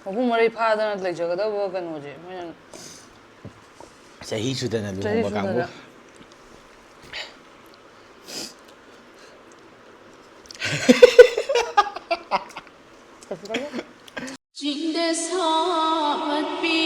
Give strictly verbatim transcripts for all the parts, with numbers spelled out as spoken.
ꯃꯄꯨꯡ ꯃꯔꯩ ꯐꯥꯗꯅ ꯂꯩꯖꯒꯗꯕ ꯀꯩꯅꯣꯁꯦ ꯃꯣꯏꯅ ꯆꯍꯤ ꯁꯨꯗꯅ ꯆꯍꯤ ꯂꯨꯍꯣꯡꯕ ꯀꯥꯡꯕꯨ꯫ ꯁꯨꯗꯅ꯫ ꯀꯩꯁꯨ ꯀꯥꯏꯗꯦ꯫ ꯆꯤꯡꯗ ꯁꯥꯠꯄꯤ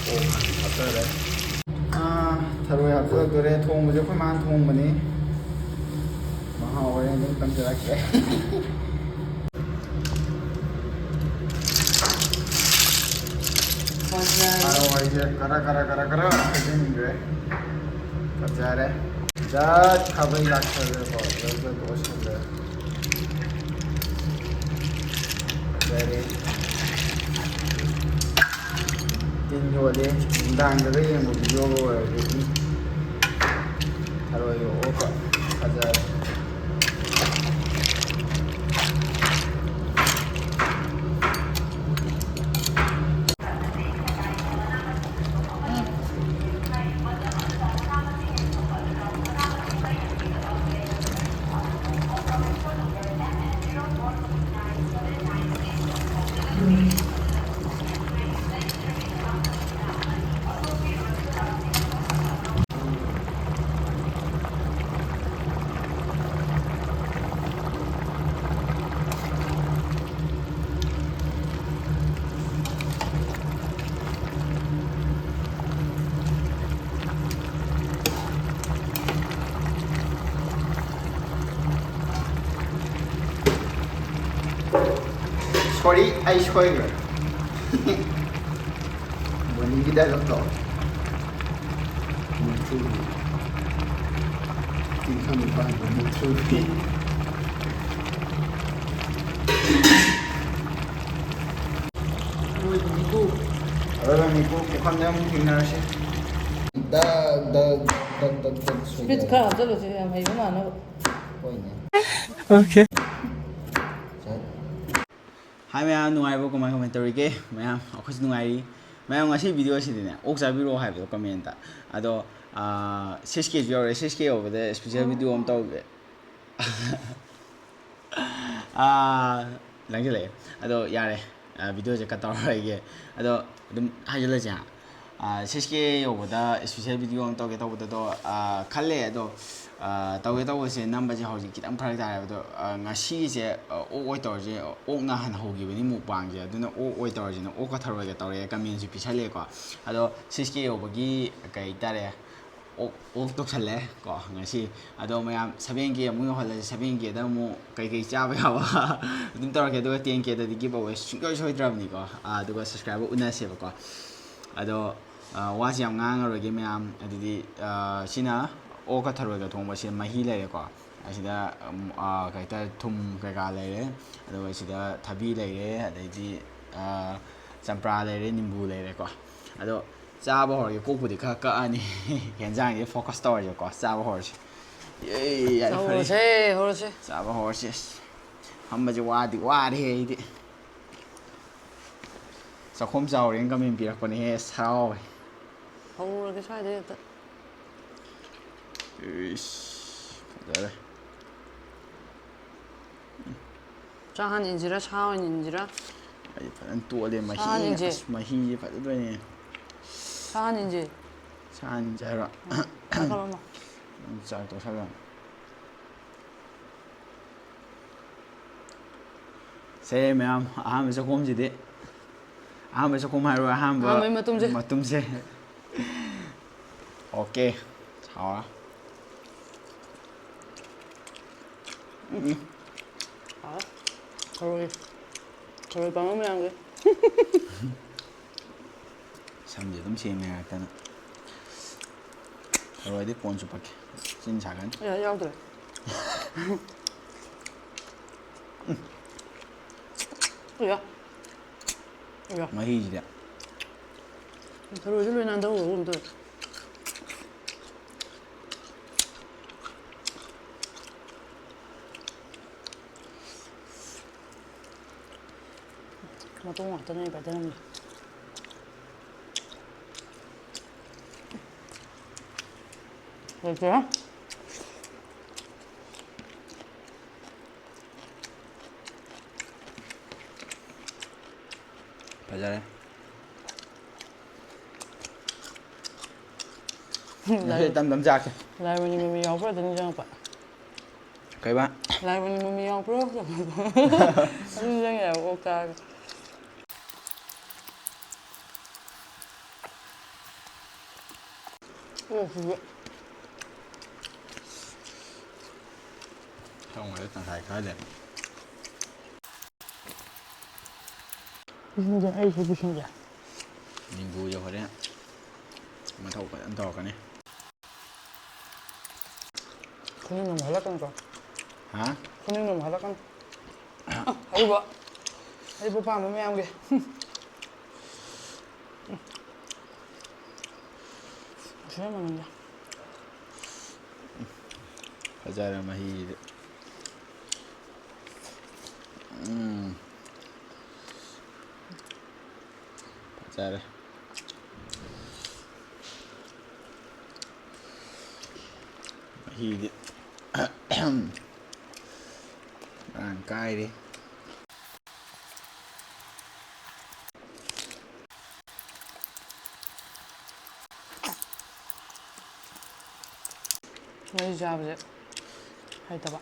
ꯑꯣ, ꯍꯥꯞꯆꯔꯦ꯫ ꯑꯥ, ꯊꯔꯣꯏ ꯍꯥꯞꯆꯤꯜꯂꯛꯇꯣꯔꯦ꯫ ꯊꯣꯡꯕꯁꯦ ꯑꯩꯈꯣꯏ ꯃꯥꯅ ꯊꯣꯡꯕꯅꯤ꯫ ꯃꯍꯥꯎ ꯍꯣꯔꯦꯟ ꯑꯗꯨꯝ ꯇꯝꯖꯔꯛꯀꯦ꯫ ꯊꯔꯣꯏꯁꯦ ꯈꯔ, ꯈꯔ, ꯈꯔ, ꯈꯔ ꯍꯩꯖꯤꯟꯈ꯭ꯔꯦ꯫ ꯐꯖꯔꯦ꯫ ꯖꯠ ꯈꯥꯕꯩ ꯂꯥꯛꯁꯜꯂꯦꯀꯣ꯫ ꯖꯠ ꯖꯠ ꯑꯣꯏꯁꯜꯂꯦ꯫ ꯐꯖꯔꯦ꯫ ꯇꯤꯟ ꯌꯣꯠꯂꯦ꯫ ꯅꯨꯡꯗꯥꯡꯗꯒ ꯌꯦꯡꯕ video ꯒ ꯑꯣꯏꯔꯗꯤ ꯎꯝ꯫ ꯊꯔꯣꯏꯒ ꯑꯣꯛꯀ ꯐꯖꯔꯦ꯫ Sorry, ꯑꯩ ꯁꯣꯏꯈ꯭ꯔꯦ꯫ ꯕꯣꯅꯤꯒꯤ dialogue ꯇꯣ꯫ ꯃꯨꯛꯊ꯭ꯔꯨꯕꯤ꯫ ꯆꯤꯡꯈꯪ ꯅꯤꯄꯥꯟꯗ ꯃꯨꯛꯊ꯭ꯔꯨꯕꯤ꯫ ꯑꯔꯣꯏꯕꯅꯤꯀꯣ꯫ ꯑꯔꯣꯏꯕꯅꯤꯀꯣ, ꯄꯨꯈꯝꯗ ꯑꯃꯨꯛ ꯊꯦꯡꯅꯔꯁꯤ꯫ ꯗꯛ, ꯗꯛ, ꯗꯛ, ꯗꯛ, ꯗꯛ, ꯁꯣꯏꯗꯔꯦ꯫ Speed ꯈꯔ ꯍꯥꯞꯆꯜꯂꯨꯁꯦ, ꯌꯥꯝ ꯍꯩꯕ ꯃꯥꯟꯅꯕ꯫ ꯍꯣꯏꯅꯦ꯫ Okay꯫ ꯆꯠ꯫ ꯍꯥꯏ ꯃꯌꯥꯝ, ꯅꯨꯡꯉꯥꯏꯔꯤꯕꯣ? ꯀꯃꯥꯏ ꯀꯃꯥꯏ ꯇꯧꯔꯤꯒꯦ? ꯃꯌꯥꯝ, ꯑꯩꯈꯣꯏꯁꯨ ꯅꯨꯡꯉꯥꯏꯔꯤ꯫ ꯃꯌꯥꯝ, ꯉꯁꯤ ꯚꯤꯗꯤꯑꯣꯁꯤꯗꯤꯅꯦ, ꯑꯣꯛ ꯆꯥꯕꯤꯔꯛꯑꯣ ꯍꯥꯏꯕꯗꯣ ꯀꯃꯦꯟꯇ꯫ ꯑꯗꯣ ꯁꯤꯛꯁ ꯀꯦꯁꯨ ꯌꯧꯔꯦ꯫ ꯁꯤꯛꯁ ꯀꯦ ꯌꯧꯕꯗ ꯏꯁꯄꯤꯁꯦꯜ ꯚꯤꯗꯤꯑꯣ ꯑꯃ ꯇꯧꯒꯦ꯫ ꯑꯥ, ꯂꯪꯁꯤꯜꯂꯛꯑꯦ꯫ ꯑꯗꯣ ꯌꯥꯔꯦ, ꯑꯥ, ꯚꯤꯗꯤꯑꯣꯁꯦ ꯀꯠ ꯇꯧꯔꯔꯣꯏꯒꯦ꯫ ꯑꯗꯣ ꯑꯗꯨꯝ ꯍꯥꯏꯖꯤꯜꯂꯁꯦ ꯍꯥ꯫ ꯁꯤꯛꯁ ꯀꯦ ꯌꯧꯕꯗ ꯏꯁꯄꯤꯁꯦꯜ ꯚꯤꯗꯤꯑꯣ ꯑꯃ ꯇꯧꯒꯦ ꯇꯧꯕꯗꯗꯣ, ꯑꯥ, ꯈꯜꯂꯦ꯫ ꯑꯗꯣ ꯑꯥ, ꯇꯧꯒꯦ ꯇꯧꯕꯁꯦ ꯅꯝꯕꯁꯦ ꯍꯧꯖꯤꯛ ꯈꯤꯇꯪ ꯐꯔꯛ ꯇꯥꯔꯦꯕ꯫ ꯑꯗꯣ ꯑꯥ, ꯉꯁꯤꯁꯦ, ꯑꯥ, ꯑꯣꯛ ꯑꯣꯏ ꯇꯧꯔꯁꯦ꯫ ꯑꯣꯛꯅ ꯍꯥꯟꯅ ꯍꯧꯈꯤꯕꯅꯤ ꯃꯨꯛꯕꯥꯡꯁꯦ꯫ ꯑꯗꯨꯅ ꯑꯣꯛ ꯑꯣꯏ ꯇꯧꯔꯁꯦꯅ ꯑꯣꯛꯀ ꯊꯔꯣꯏꯒ ꯇꯧꯔꯛꯑꯦ꯫ ꯀꯃꯦꯟꯁꯨ ꯄꯤꯁꯜꯂꯛꯑꯦꯀꯣ꯫ ꯑꯗꯣ ꯁꯤꯛꯁ ꯀꯦ ꯌꯧꯕꯒꯤ ꯀꯩ ꯍꯥꯏꯇꯥꯔꯦ, ꯑꯣꯛ, ꯑꯣꯛ ꯇꯧꯁꯜꯂꯦ ꯀꯣ ꯉꯁꯤ꯫ ꯑꯗꯣ ꯃꯌꯥꯝ, ꯁꯚꯦꯟ ꯀꯦ ꯑꯃꯨꯛ ꯌꯧꯍꯜꯂꯁꯤ꯫ ꯁꯚꯦꯟ ꯀꯦꯗ ꯑꯃꯨꯛ ꯀꯩꯀꯩ ꯆꯥꯕ ꯌꯥꯕ ꯑꯗꯨꯝ ꯇꯧꯔꯛꯀꯦ꯫ ꯑꯗꯨꯒ ꯇꯦꯟ ꯀꯦꯗꯗꯤ ꯒꯤꯞ ꯑꯋꯦ ꯁꯨꯡꯁꯣꯏ ꯁꯣꯏꯗ꯭ꯔꯕꯅꯤꯀꯣ꯫ ꯑꯥ, ꯑꯗꯨꯒ ꯁꯕꯁꯀ꯭ꯔꯥꯏꯕꯔ ꯎꯅꯁꯦꯕꯀꯣ꯫ ꯑꯗꯣ ꯑꯥ, ꯋꯥꯁꯦ ꯌꯥꯝ ꯉꯥꯡꯉꯔꯣꯏꯒꯦ ꯃꯌꯥꯝ꯫ ꯑꯗꯨꯗꯤ ꯑꯥ, ꯁꯤꯅ ꯑꯣꯛꯀ ꯊꯔꯣꯏꯒ ꯊꯣꯡꯕꯁꯦ ꯃꯍꯤ ꯂꯩꯔꯦꯀꯣ꯫ ꯑꯁꯤꯗ ꯎꯝ, ꯑꯥ, ꯀꯩ ꯍꯥꯏꯇꯥꯔꯦ, ꯊꯨꯝ ꯀꯩꯀꯥ ꯂꯩꯔꯦ꯫ ꯑꯗꯨꯒ ꯁꯤꯗ ꯊꯕꯤ ꯂꯩꯔꯦ, ꯑꯗꯩꯗꯤ ꯑꯥ, ꯆꯝꯄ꯭ꯔꯥ ꯂꯩꯔꯦ, ꯅꯤꯝꯕꯨ ꯂꯩꯔꯦꯀꯣ꯫ ꯑꯗꯣ ꯆꯥꯕ ꯍꯧꯔꯒꯦ꯫ ꯀꯣꯛꯄꯨꯗꯤ ꯈꯔ ꯀꯛꯑꯅꯤ꯫ ꯍꯦꯟꯖꯥꯡꯁꯦ ꯐꯣꯀꯁ ꯇꯧꯔꯁꯦꯀꯣ꯫ ꯆꯥꯕ ꯍꯧꯔꯁꯦ꯫ ꯑꯦ, ꯌꯥꯔꯦ, ꯐꯔꯦ꯫ ꯍꯧꯔꯁꯦ, ꯍꯧꯔꯁꯦ꯫ ꯆꯥꯕ ꯍꯧꯔꯁꯦ꯫ ꯑꯁ, ꯐꯝꯕꯁꯦ ꯋꯥꯗꯤ ꯋꯥꯔꯦꯍꯦ ꯑꯩꯗꯤ꯫ ꯆꯥꯛꯈꯣꯝ ꯆꯥꯎꯔꯦꯅ ꯀꯃꯦꯟ ꯄꯤꯔꯛꯄꯅꯦꯍꯦ꯫ ꯑꯁ, ꯍꯔꯥꯎꯋꯦ꯫ ꯍꯧꯔꯒꯦ ꯁ꯭ꯋꯥꯏꯗꯩ ꯍꯦꯛꯇ꯫ ꯏꯁ, ꯐꯖꯔꯦ꯫ ꯆꯥꯛ ꯍꯥꯟꯅ ꯏꯟꯁꯤꯔꯥ, ꯁꯥ ꯑꯣꯏꯅ ꯏꯟꯁꯤꯔꯥ? ꯑꯩ ꯐꯖꯅ ꯇꯣꯠꯂꯦ꯫ ꯁꯥ ꯃꯍꯤ, ꯍꯥꯟꯅ ꯏꯟꯁꯦ꯫ ꯑꯁ, ꯃꯍꯤꯁꯦ ꯐꯖꯗꯣꯏꯅꯦ꯫ ꯁꯥ ꯍꯥꯟꯅ ꯏꯟꯁꯦ꯫ ꯁꯥ ꯍꯥꯟꯅ ꯏꯟꯁꯦ ꯍꯥꯏꯔꯣ? ꯎꯝ, ꯆꯥꯛ ꯇꯣꯛꯁꯜꯂꯣ꯫ ꯁꯦ ꯃꯌꯥꯝ, ꯑꯍꯥꯟꯕ ꯆꯥꯛꯈꯣꯝꯁꯤꯗꯤ, ꯑꯍꯥꯟꯕ ꯆꯥꯛꯈꯣꯝ ꯍꯥꯏꯔꯣ, ꯑꯍꯥꯟꯕ ꯑꯍꯥꯟꯕꯒꯤ ꯃꯇꯨꯝꯁꯦ꯫ ꯃꯇꯨꯝꯁꯦ꯫ ꯑꯣꯀꯦ, ꯍꯥꯎꯔꯦ꯫ ꯎꯝ꯫ ꯍꯥꯎꯔꯦ꯫ ꯊꯔꯣꯏ, ꯊꯔꯣꯏ ꯄꯥꯝꯕ ꯃꯌꯥꯝꯒꯤ꯫ ꯁꯝꯁꯦ ꯑꯗꯨꯝ ꯁꯦꯝꯃꯦ ꯉꯥꯛꯇꯅ꯫ ꯊꯔꯣꯏꯗꯤ ꯀꯣꯟ ꯆꯨꯞꯄꯛꯀꯦ꯫ ꯆꯤꯟ ꯁꯥꯒꯅꯤ꯫ ꯑꯦ, ꯌꯥꯎꯗ꯭ꯔꯦ꯫ ꯏꯌꯥ꯫ ꯏꯌꯥ꯫ ꯃꯍꯤꯁꯤꯗ꯫ ꯊꯔꯣꯏꯁꯨ ꯂꯣꯏ ꯅꯥꯟꯊꯣꯛꯈ꯭ꯔꯕꯒꯨꯝ ꯇꯧꯋꯦ꯫ ꯃꯇꯣꯡ ꯉꯥꯛꯇꯅꯦ ꯑꯩ ꯄꯥꯏꯊꯔꯝꯒꯦ꯫ ꯂꯩꯇꯦ꯫ ꯐꯖꯔꯦ꯫ ꯉꯁꯤ ꯇꯝ ꯇꯝ ꯆꯥꯛꯀꯦ꯫ ꯂꯥꯏ ꯃꯅꯤꯡ ꯃꯃꯤ ꯌꯥꯎꯕ꯭ꯔꯥ ꯑꯗꯨ ꯅꯤꯡꯁꯤꯡꯉꯛꯄ꯫ ꯀꯩꯕ? ꯂꯥꯏ ꯃꯅꯤꯡ ꯃꯃꯤ ꯌꯥꯎꯕ꯭ꯔꯣ? ꯑꯗꯨ ꯅꯤꯡꯁꯤꯡꯉꯛꯑꯦꯕ ꯑꯣꯛ ꯆꯥꯔꯒ꯫ ꯑꯣꯛꯁꯤꯁꯨ ꯊꯣꯡꯕꯗ ꯇꯪꯈꯥꯏ ꯈꯥꯏꯗꯦ꯫ ꯄꯤꯁꯤꯟꯒꯦ, ꯑꯩꯁꯨ ꯄꯤꯁꯤꯟꯒꯦ꯫ ꯅꯤꯝꯕꯨꯁꯦ ꯍꯣꯔꯦꯟ ꯃꯊꯧ ꯐꯖꯅ ꯇꯧꯔꯛꯀꯅꯤ꯫ ꯈꯨꯅꯤꯡ ꯑꯃꯨꯛ ꯍꯜꯂꯛꯀꯅꯤꯀꯣ꯫ ꯍꯥ? ꯈꯨꯅꯤꯡ ꯑꯃꯨꯛ ꯍꯜꯂꯛꯀꯅꯤ꯫ ꯑ, ꯑꯔꯤꯕ, ꯑꯔꯤꯕ ꯄꯥꯝꯕ ꯃꯌꯥꯝꯒꯤ꯫ ꯑꯁꯤꯅ ꯃꯅꯨꯡꯗ꯫ ꯐꯖꯔꯦ ꯃꯍꯤꯁꯦ꯫ ꯎꯝ꯫ ꯐꯖꯔꯦ꯫ ꯃꯍꯤꯗꯤ ꯃꯔꯥꯡ ꯀꯥꯏꯔꯦ꯫ ꯉꯥꯔꯤ ꯆꯥꯕꯁꯦ ꯍꯩꯇꯕ꯫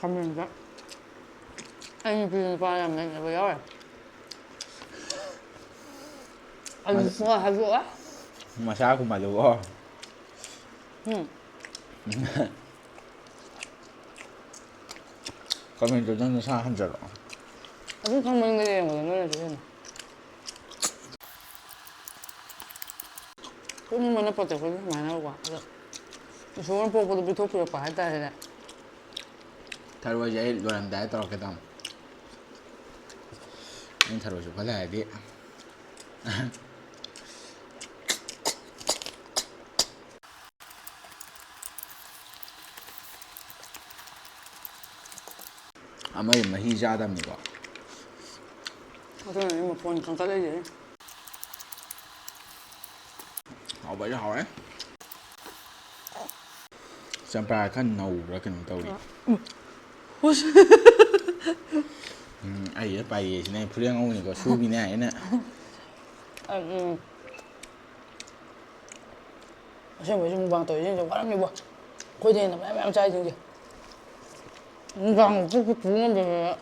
ꯈꯥꯃꯦꯟꯁꯦ ꯑꯩ ꯅꯨꯄꯤ ꯅꯨꯄꯥ ꯌꯥꯝ ꯂꯩꯅꯕ ꯌꯥꯎꯋꯦ꯫ ꯑꯗꯨ ꯃꯁ-, ꯁꯨꯡꯍꯥꯏ ꯍꯥꯏꯗꯣꯛꯑꯣꯏ꯫ ꯃꯁꯥ ꯀꯨꯝꯍꯜꯂꯨꯀꯣ꯫ ꯎꯝ꯫ ꯀꯃꯦꯟꯇꯣ ꯅꯪ ꯅꯁꯥ ꯍꯟꯖꯔꯛꯑꯣ꯫ ꯑꯗꯨꯝ ꯈꯪꯕꯅꯤꯗ ꯌꯦꯡꯕꯗ ꯅꯣꯏꯅꯁꯨ ꯍꯦꯟꯅ꯫ ꯄꯣꯛꯅꯤꯡꯕꯅ ꯄꯣꯠꯇꯣ ꯑꯩꯈꯣꯏꯗꯤ ꯁꯨꯃꯥꯏꯅ ꯇꯧꯕ꯫ ꯑꯗꯣ ꯏꯁꯣꯔꯅ ꯄꯣꯛꯄꯗꯣ ꯄꯤꯊꯣꯛꯄꯤꯔꯛꯄ ꯍꯥꯏꯇꯥꯔꯦꯅꯦ꯫ ꯊꯔꯣꯏꯁꯦ ꯑꯩ ꯂꯣꯏꯔꯝꯗꯥꯏꯗ ꯇꯧꯔꯛꯀꯦ ꯇꯧꯅꯤ꯫ ꯅꯪ ꯊꯔꯣꯏ ꯆꯨꯞꯍꯜꯂꯦ ꯍꯥꯏꯔꯗꯤ꯫ ꯑꯃꯗꯤ ꯃꯍꯤ ꯆꯥꯗꯕꯅꯤꯀꯣ꯫ ꯑꯗꯨꯅꯅꯦ ꯃꯐꯣꯟ ꯀꯟꯈꯠꯂꯛꯏꯁꯦ꯫ ꯍꯥꯎꯕꯗꯤ ꯍꯥꯎꯔꯦ꯫ ꯆꯝꯄ꯭ꯔꯥ ꯈꯔ ꯅꯧꯕ꯭ꯔꯥ ꯀꯩꯅꯣꯝ ꯇꯧꯔꯤ꯫ ꯎꯝ, ꯑꯩ ꯄꯥꯏꯔꯤꯁꯤꯅ ꯑꯩ ꯐꯨꯔꯤꯠ ꯑꯉꯧꯕꯅꯤꯀꯣ, ꯁꯨꯕꯤꯅꯦ ꯑꯩꯅ꯫ ꯎꯝ꯫ ꯑꯁꯦꯡꯕꯩꯁꯨ ꯃꯨꯛꯕꯥꯡ ꯇꯧꯔꯤꯁꯤꯡꯁꯦ ꯋꯥꯔꯝꯅꯤꯕꯣ꯫ ꯑꯩꯈꯣꯏꯗꯩ ꯍꯦꯟꯅ ꯃꯌꯥꯝ ꯃꯌꯥꯝ ꯆꯥꯏꯁꯤꯡꯁꯦ꯫ ꯃꯨꯛꯕꯥꯡ ꯄꯨꯛꯀ ꯄꯨ ꯉꯝꯗꯗꯅ꯫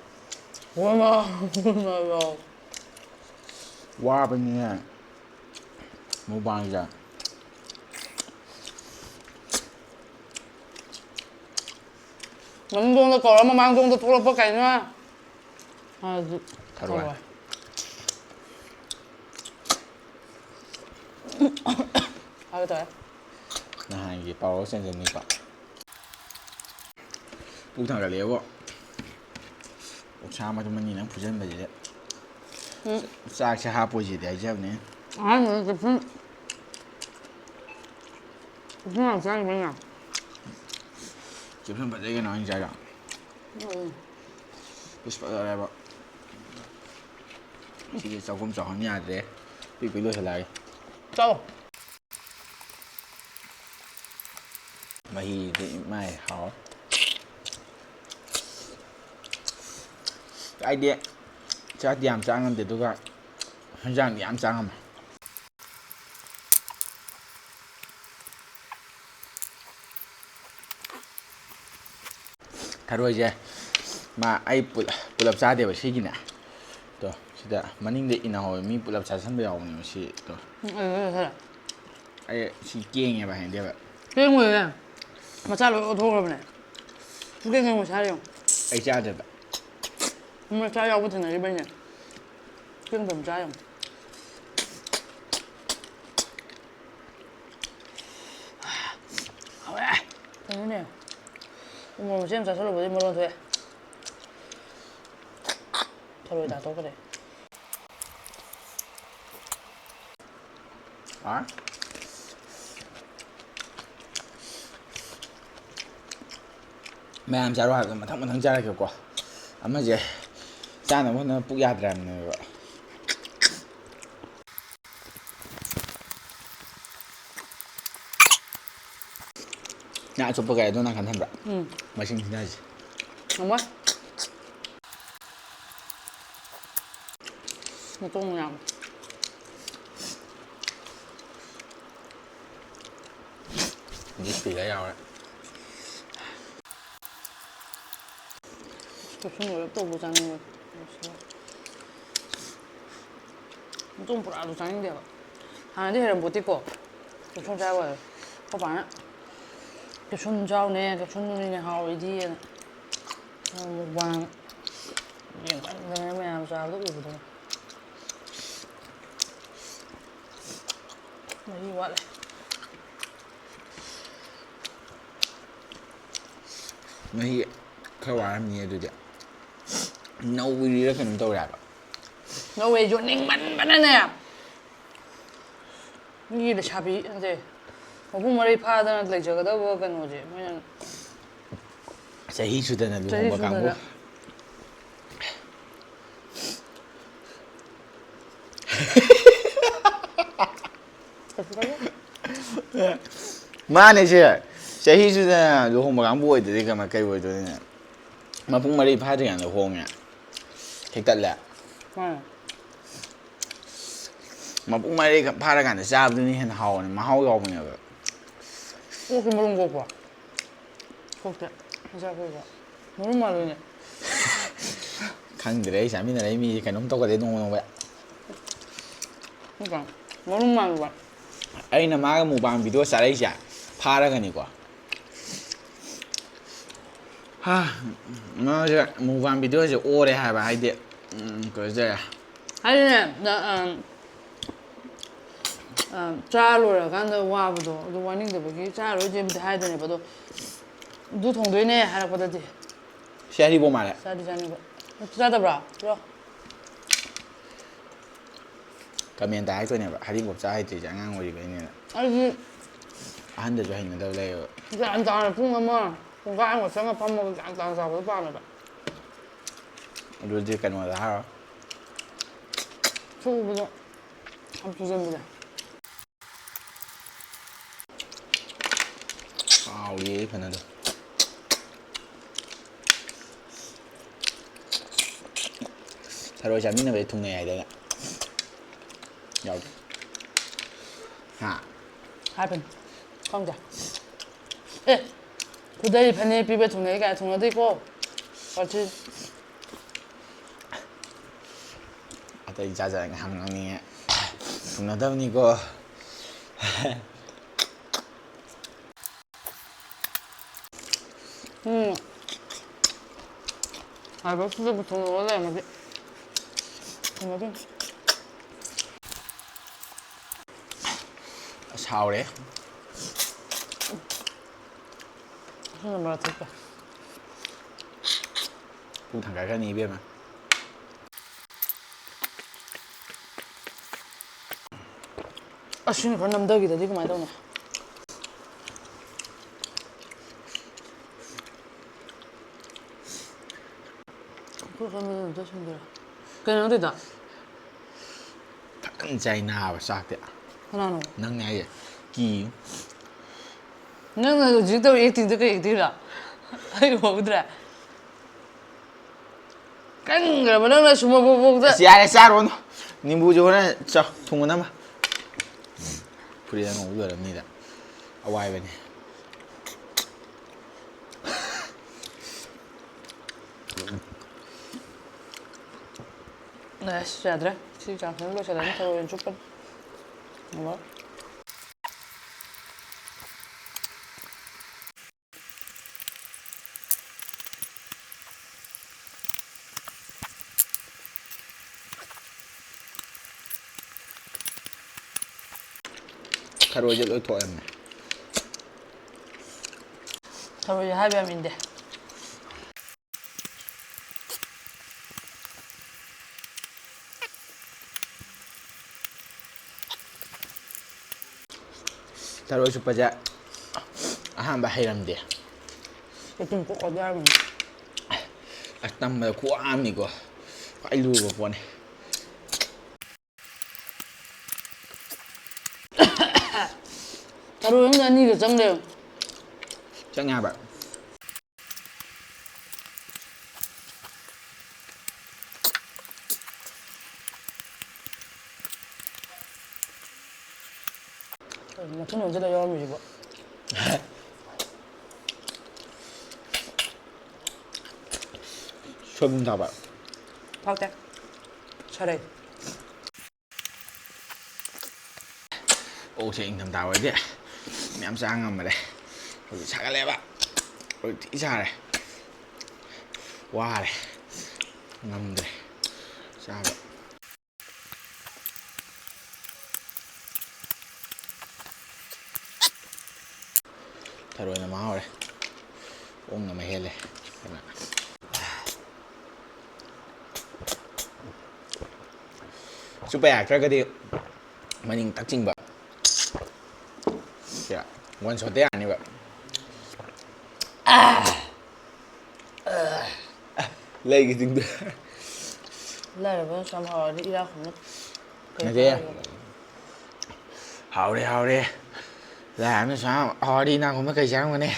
ꯋꯥꯃ-, ꯋꯥꯕꯅꯤꯅꯦ ꯃꯨꯛꯕꯥꯡꯁꯦ꯫ ꯃꯅꯤꯡꯗꯣꯡꯗ ꯀꯧꯔ ꯃꯃꯥꯡꯗꯣꯡꯗ ꯊꯣꯛꯂꯛꯄ ꯀꯩꯅꯣ? ꯑꯗꯨ ꯊꯔꯣꯏ꯫ ꯊꯔꯣꯏ꯫ ꯍꯥꯏꯒꯦ ꯇꯧꯋꯦ꯫ ꯅꯍꯥꯟꯒꯤ ꯄꯥꯎꯔꯧ ꯆꯦꯟꯖꯟꯅꯤꯀꯣ꯫ ꯄꯨꯛ ꯊꯥꯡꯒꯠꯂꯛꯑꯦꯕꯣ꯫ ꯑꯣꯛꯁꯥ ꯃꯇꯨꯝ ꯑꯅꯤ ꯅꯪ ꯐꯨꯖꯟꯕꯁꯤꯗ꯫ ꯎꯝ꯫ ꯆꯥꯛꯁꯦ ꯍꯥꯞꯄꯣꯏꯁꯤꯗꯤ ꯍꯥꯏꯖꯕꯅꯦ꯫ ꯑꯍꯥꯟꯕꯗ ꯆꯦꯛꯁꯤꯟ-, ꯆꯦꯛꯁꯤꯟ ꯌꯥꯝ ꯆꯥꯔꯤꯕꯩꯅꯦ꯫ ꯆꯦꯛꯁꯤꯟ ꯐꯖꯩ ꯀꯩꯅꯣ ꯑꯩꯅ ꯆꯥꯏꯗꯣ꯫ ꯎꯝ꯫ ꯄꯤꯁ ꯐꯖꯔꯦꯕ꯫ ꯁꯤꯒꯤ ꯆꯥꯛꯈꯨꯝ ꯆꯥꯎꯍꯟ ꯌꯥꯗ꯭ꯔꯦ꯫ ꯄꯤꯛ ꯄꯤꯛ ꯂꯣꯏꯁꯤꯜꯂꯛꯑꯒꯦ꯫ ꯆꯥꯎ꯫ ꯃꯍꯤꯗꯤ ꯃꯥꯏ ꯍꯥꯎ꯫ ꯑꯩꯗꯤ ꯆꯥꯛꯇꯤ ꯌꯥꯝ ꯆꯥ ꯉꯝꯗꯦ, ꯑꯗꯨꯒ ꯍꯦꯟꯖꯥꯡꯗꯤ ꯌꯥꯝ ꯆꯥ ꯉꯝꯃꯦ꯫ ꯊꯔꯣꯏꯁꯦ ꯃꯥ ꯑꯩ ꯄꯨꯂꯞ ꯆꯥꯗꯦꯕ ꯁꯤꯒꯤꯅꯦ꯫ ꯇꯣ ꯁꯤꯗ ꯃꯅꯤꯡꯗ ꯏꯟꯅꯍꯧꯋꯦ, ꯃꯤ ꯄꯨꯂꯞ ꯆꯥꯁꯟꯕ ꯌꯥꯎꯕꯅꯦꯕ ꯁꯤ꯫ ꯇꯣ ꯎꯝ, ꯑꯗꯨ ꯈꯔ꯫ ꯑꯩ ꯁꯤ ꯀꯦꯡꯉꯦꯕ, ꯍꯩꯅꯗꯦꯕ꯫ ꯀꯦꯡꯉꯣꯏꯌꯦ꯫ ꯃꯆꯥ ꯂꯣꯏ ꯑꯣꯠꯊꯣꯛꯈ꯭ꯔꯕꯅꯦ꯫ ꯁꯨꯀꯦꯡ ꯀꯦꯡꯉꯣꯏ ꯁꯥꯔ ꯌꯦꯡꯉꯣ꯫ ꯑꯩ ꯆꯥꯗꯦꯕ꯫ ꯃꯆꯥ ꯌꯥꯎꯕ ꯊꯦꯡꯅꯔꯤꯕꯩꯅꯦ꯫ ꯀꯦꯡꯗꯕ ꯆꯥ ꯌꯦꯡꯉꯣ꯫ ꯍꯥꯎꯔꯦ꯫ ꯀꯩꯅꯣꯅꯦ꯫ ꯎꯃꯣꯔꯣꯛ ꯃꯆꯦꯠ ꯑꯃ ꯆꯥꯁꯤꯜꯂꯨꯕꯗꯩ ꯃꯔꯣꯟ ꯊꯣꯛꯑꯦ꯫ ꯊꯔꯣꯏ ꯇꯥꯊꯣꯛꯈ꯭ꯔꯦ꯫ ꯑꯥ? ꯃꯌꯥꯝ ꯆꯥꯔꯣ ꯍꯥꯏꯕꯗꯣ ꯃꯊꯪ ꯃꯊꯪ ꯆꯥꯔꯛꯀꯦꯀꯣ꯫ ꯑꯃꯁꯦ ꯆꯥꯅꯕ ꯍꯣꯠꯅꯕ ꯄꯨꯛ ꯌꯥꯗ꯭ꯔꯕꯅꯦꯕ꯫ ꯉꯥ ꯑꯆꯨꯞꯄ ꯀꯩ ꯑꯗꯨ ꯅꯥꯀꯟ ꯊꯝꯕ꯭ꯔꯥ? ꯎꯝ꯫ ꯃꯁꯤꯡ ꯊꯤꯅꯔꯤꯁꯦ꯫ ꯊꯝꯃꯣꯏ꯫ ꯃꯇꯣꯡ ꯌꯥꯝ꯫ ꯗꯤꯁꯄꯤꯒ ꯌꯥꯎꯔꯦ꯫ ꯀꯦꯞꯁꯨꯜ ꯂꯣꯏꯔꯞ ꯇꯧꯕ ꯆꯥꯅꯤꯡꯕ꯫ ꯃꯇꯣꯡ ꯄꯨꯔꯥꯗꯣ ꯆꯥꯅꯤꯡꯗꯦꯕ꯫ ꯍꯥꯟꯅꯗꯤ ꯍꯩꯔꯝꯄꯣꯠꯇꯦꯀꯣ꯫ ꯀꯦꯞꯁꯨꯜ ꯆꯥꯕ ꯑꯣꯏꯔꯦ꯫ ꯑꯩꯈꯣꯏ ꯄꯥꯅ "ꯀꯦꯞꯁꯨꯜ ꯆꯥꯎꯅꯦ, ꯀꯦꯞꯁꯨꯜꯗꯨꯅꯤꯅꯦ ꯍꯥꯎꯔꯤꯗꯤꯅ" ꯃꯨꯛꯕꯥꯡ ꯌꯦꯡꯃꯟꯗꯅ ꯃꯌꯥꯝ ꯆꯥꯕꯗꯣ ꯎꯕꯗꯣ꯫ ꯃꯍꯤ ꯋꯥꯠꯂꯦ꯫ ꯃꯍꯤ ꯈꯔ ꯋꯥꯔꯝꯅꯤ ꯑꯗꯨꯗꯤ꯫ ꯅꯧꯔꯤꯔ ꯀꯩꯅꯣꯝ ꯇꯧꯔꯦ ꯍꯥꯏꯕ꯫ ꯅꯧꯋꯦ, ꯌꯣꯟꯅꯤꯡꯃꯟꯕꯅꯅꯦ꯫ ꯃꯤꯒꯤ ꯂꯩꯁꯥꯕꯤ, ꯅꯠꯇꯦ, ꯃꯄꯨꯡ ꯃꯔꯩ ꯐꯥꯗꯅ ꯂꯩꯖꯒꯗꯕ ꯀꯩꯅꯣꯁꯦ ꯃꯣꯏꯅ ꯆꯍꯤ ꯁꯨꯗꯅ ꯆꯍꯤ ꯂꯨꯍꯣꯡꯕ ꯀꯥꯡꯕꯨ꯫ ꯁꯨꯗꯅ꯫ ꯃꯥꯅꯦ ꯁꯦ꯫ ꯆꯍꯤꯁꯤꯗ ꯂꯨꯍꯣꯡꯕ ꯀꯥꯡꯕꯨ ꯑꯣꯏꯗ꯭ꯔꯗꯤ ꯀꯃꯥꯏ-, ꯀꯩ ꯑꯣꯏꯗꯣꯏꯅꯣ? ꯃꯄꯨꯡ ꯃꯔꯩ ꯐꯥꯗ꯭ꯔꯤꯀꯥꯟꯗ ꯍꯣꯡꯉꯦ꯫ ꯍꯦꯛꯇꯠꯂꯦ꯫ ꯃꯥꯅꯦ꯫ ꯃꯄꯨꯡ ꯃꯔꯩ ꯐꯥꯔꯀꯥꯟꯗ ꯆꯥꯕꯗꯨꯅ ꯍꯦꯟꯅ ꯍꯥꯎꯕꯅꯦ, ꯃꯍꯥꯎ ꯌꯥꯎꯕꯅꯦꯕ꯫ ꯑꯣꯛꯁꯨ ꯃꯔꯨꯝ ꯀꯣꯛꯄ꯭ꯔꯣ? ꯀꯣꯛꯇꯦ꯫ ꯃꯆꯥ ꯀꯣꯛꯏꯕ꯫ ꯃꯔꯨꯝ ꯃꯥꯜꯂꯨꯅꯦ꯫ ꯈꯪꯗ꯭ꯔꯦ, ꯑꯩ ꯆꯥꯃꯤꯟꯅꯔꯛꯏ ꯃꯤꯁꯦ ꯀꯩꯅꯣꯝ ꯇꯧꯈꯠꯂꯦ ꯅꯣꯡꯃ ꯅꯣꯡꯃ꯫ ꯅꯠꯇ꯭ꯔꯣ? ꯃꯔꯨꯝ ꯃꯥꯜꯂꯨꯕ꯫ ꯑꯩꯅ ꯃꯥꯒ ꯃꯨꯛꯕꯥꯡ ꯚꯤꯗꯤꯑꯣ ꯆꯥꯔꯛꯏꯁꯦ ꯐꯥꯔꯒꯅꯤꯀꯣ꯫ ꯍꯥ, ꯃꯥꯁꯦ ꯃꯨꯛꯕꯥꯡ ꯚꯤꯗꯤꯑꯣꯁꯦ ꯑꯣꯔꯦ ꯍꯥꯏꯕ, ꯍꯥꯏꯗꯤ, ꯎꯝ, ꯀꯩꯅꯣ ꯇꯧꯔꯦ꯫ ꯍꯥꯏꯗꯤꯅꯦ, ꯅ-, ꯑꯝ, ꯑꯝ, ꯆꯥ ꯂꯣꯏꯔꯀꯥꯟꯗ ꯋꯥꯕꯗꯣ, ꯑꯗꯨ ꯋꯥꯅꯤꯡꯗꯕꯒꯤ ꯆꯥꯔꯣꯏꯁꯦꯕꯨꯗꯤ ꯍꯥꯏꯗꯣꯏꯅꯦꯕ, ꯑꯗꯣ ꯑꯗꯨ ꯊꯣꯡꯗꯣꯏꯅꯦ ꯍꯥꯏꯔꯛꯄꯗꯗꯤ ꯁꯤ ꯍꯔꯤꯕꯣ ꯃꯥꯜꯂꯦ꯫ ꯆꯥꯗꯤ ꯆꯥꯅꯤꯡꯕ꯫ ꯅꯪ ꯆꯥꯗꯕ꯭ꯔꯣ? ꯄꯤꯔꯣ꯫ ꯀꯃꯦꯟꯇ ꯍꯥꯏꯔꯛꯇꯣꯏꯅꯦꯕ, ꯍꯔꯤꯕꯣꯞ ꯆꯥ ꯍꯩꯇ꯭ꯔꯤꯁꯦ ꯑꯉꯥꯡ ꯑꯣꯏꯔꯤꯕꯩꯅꯦꯅ꯫ ꯑꯩꯗꯤ ꯑꯍꯟꯗꯁꯨ ꯍꯩꯅꯗꯕ ꯂꯩꯌꯦꯕ꯫ ꯒ꯭ꯌꯥꯟ ꯇꯥꯅ ꯄꯨꯡ ꯑꯃ, ꯄꯨꯡꯈꯥꯏ ꯑꯃ ꯆꯪꯉ ꯐꯝꯃꯒ ꯒ꯭ꯌꯥꯟ ꯇꯥꯅ ꯆꯥꯕꯗꯣ ꯄꯥꯝꯃꯦꯕ꯫ ꯑꯗꯨꯗꯤ ꯀꯩꯅꯣꯗ ꯍꯥꯏꯔꯣ꯫ ꯁꯨꯕꯗꯣ ꯌꯥꯝ ꯁꯨꯖꯟꯕꯗꯣ꯫ ꯍꯥꯎꯔꯤꯌꯦ ꯐꯅꯗꯨꯝ꯫ ꯊꯔꯣꯏ ꯆꯥꯃꯤꯟꯅꯕꯗꯤ ꯊꯨꯡꯅꯩ ꯍꯥꯏꯗꯅ꯫ ꯌꯥꯎꯗꯦ꯫ ꯍꯥ? ꯍꯥꯏꯕꯅꯤ꯫ ꯈꯪꯗꯦ꯫ ꯑꯦ! ꯈꯨꯗꯩ ꯐꯅꯦꯛ ꯄꯤꯕ ꯊꯨꯡꯅꯩ ꯀꯥꯏꯅ ꯊꯨꯡꯅꯗꯦꯀꯣ꯫ ꯋꯥꯊꯤ꯫ ꯑꯇꯩ ꯖꯥꯠ ꯖꯥꯠ ꯉꯥꯏꯍꯥꯛ ꯉꯥꯡꯅꯤꯡꯉꯦ꯫ ꯊꯨꯡꯅꯗꯕꯅꯤꯀꯣ꯫ ꯎꯝ꯫ ꯍꯥꯏꯕ ꯁꯤꯗ ꯄꯨꯊꯣꯛꯑꯒ ꯂꯩꯔꯝꯃꯗꯤ꯫ ꯊꯨꯡꯅꯗꯣꯏꯅꯤ꯫ ꯑꯁ, ꯍꯥꯎꯔꯦ꯫ ꯑꯁꯤꯅ ꯃꯔꯛ ꯊꯠꯄ꯫ ꯄꯨꯛ ꯊꯟꯒꯠꯈ꯭ꯔꯅꯤ, ꯏꯕꯦꯝꯃ꯫ ꯑꯁꯤꯅ ꯈꯔ ꯅꯝꯊꯈꯤꯗꯗꯤ ꯀꯃꯥꯏꯅ ꯇꯧꯅꯤ? ꯑꯩꯈꯣꯏ ꯈꯔ ꯃꯅꯨꯡꯗ ꯆꯠꯁꯤꯟꯗꯣꯏꯔꯥ? ꯀꯩꯅꯣ ꯇꯧꯗꯣꯏꯗꯣ? ꯐꯖꯅ ꯆꯥꯏ ꯅꯥꯕ ꯆꯥꯛꯇꯤ꯫ ꯀꯅꯥꯅꯣ? ꯅꯪꯅꯦ ꯍꯥꯏꯁꯦ꯫ ꯀꯤ꯫ ꯅꯪꯅ ꯍꯧꯖꯤꯛ ꯇꯧꯔꯤ actingꯗꯣ ꯀꯩ actingꯔꯣ? ꯑꯩ ꯎꯍꯧꯗ꯭ꯔꯦ꯫ ꯀꯟꯈ꯭ꯔꯕ ꯅꯪꯅ ꯁꯨꯝ ꯃꯕꯣꯛ ꯃꯕꯣꯛꯇ꯫ ꯑꯁ, ꯌꯥꯔꯦ, ꯆꯥꯔꯨꯔꯅꯨ꯫ ꯅꯤꯝꯕꯨꯁꯦ ꯍꯣꯔꯦꯟ ꯆꯥꯎ, ꯊꯨꯝ ꯑꯃ꯫ ꯐꯨꯔꯤꯠ ꯑꯉꯧꯕ ꯂꯣꯏꯔꯝꯅꯤꯗ꯫ ꯑꯋꯥꯏꯕꯅꯤ꯫ ꯑꯁ, ꯌꯥꯗ꯭ꯔꯦ꯫ ꯁꯤ ꯆꯥꯛꯁꯤꯅ ꯂꯣꯏꯁꯤꯜꯂꯅꯤ, ꯊꯔꯣꯏ ꯑꯣꯏꯅ ꯆꯨꯞꯄꯅꯤ꯫ ꯉꯝꯃꯔꯣꯏ꯫ ꯊꯔꯣꯏꯁꯦ ꯂꯣꯏ ꯊꯣꯛꯑꯝꯃꯦ꯫ ꯊꯔꯣꯏꯁꯦ ꯍꯥꯏꯕ ꯌꯥꯝ ꯏꯟꯗꯦ꯫ ꯊꯔꯣꯏ ꯆꯨꯞꯄꯁꯦ ꯑꯍꯥꯟꯕ ꯍꯩꯔꯝꯗꯦ꯫ ꯀꯣꯛ ꯑꯗꯨ ꯌꯥꯔꯕꯅꯤ꯫ ꯑꯁ, ꯇꯝꯕꯗ ꯈꯨꯋꯥ ꯑꯃꯅꯤꯀꯣ꯫ ꯈ꯭ꯋꯥꯏ ꯂꯨꯕ ꯄꯣꯠꯅꯤ꯫ ꯊꯔꯣꯏ ꯑꯃꯗ ꯑꯅꯤꯒ ꯆꯪꯗꯦ꯫ ꯆꯪꯉꯦ ꯍꯥꯏꯕ꯫ ꯀꯩꯅꯣ ꯃꯊꯨꯟ ꯑꯣꯟꯁꯤꯜꯂ ꯌꯥꯎꯔꯝꯃꯤꯁꯤꯕꯣ? ꯁꯣꯏꯕꯨꯝ ꯊꯥꯕ꯫ ꯊꯥꯛꯇꯦ꯫ ꯁꯥꯔꯩ꯫ ꯑꯣꯛꯁꯦ ꯏꯪꯊꯝꯊꯥ ꯑꯣꯏꯔꯗꯤ ꯃꯌꯥꯝ ꯆꯥ ꯉꯝꯕꯅꯦ꯫ ꯍꯧꯖꯤꯛ ꯁꯥꯒꯠꯂꯦꯕ꯫ ꯍꯧꯖꯤꯛ ꯊꯤ ꯁꯥꯔꯦ꯫ ꯋꯥꯔꯦ꯫ ꯉꯝꯗ꯭ꯔꯦ ꯆꯥꯕ꯫ ꯊꯔꯣꯏꯅ ꯃꯍꯥꯎꯔꯦ꯫ ꯑꯣꯛꯅ ꯃꯍꯦꯜꯂꯦ꯫ ꯑꯗꯨꯅ ꯆꯨꯞꯄ ꯌꯥꯔꯛꯇ꯭ꯔꯒꯗꯤ ꯃꯅꯤꯡ ꯇꯛ ꯆꯤꯡꯕ꯫ ꯁꯤꯗ ꯋꯥꯟ ꯁꯣꯠꯇ ꯌꯥꯔꯅꯤꯕ꯫ ꯂꯩꯒꯤꯁꯤꯡꯗꯣ꯫ ꯂꯥꯏꯔꯕꯅ ꯁꯝ ꯍꯥꯎꯔꯗꯤ ꯏꯔꯥ ꯈꯨꯝꯅ ꯀꯩ ꯅꯠꯇꯦ꯫ ꯆꯥꯔꯤꯒꯦ? ꯍꯥꯎꯔꯦ, ꯍꯥꯎꯔꯦ꯫ ꯂꯥꯏꯔꯕꯅ ꯁꯨꯃꯥꯏꯅ ꯍꯥꯎꯔꯗꯤ ꯏꯅꯥꯛ ꯈꯨꯟꯕ ꯀꯩ ꯆꯥꯔꯝꯒꯅꯤ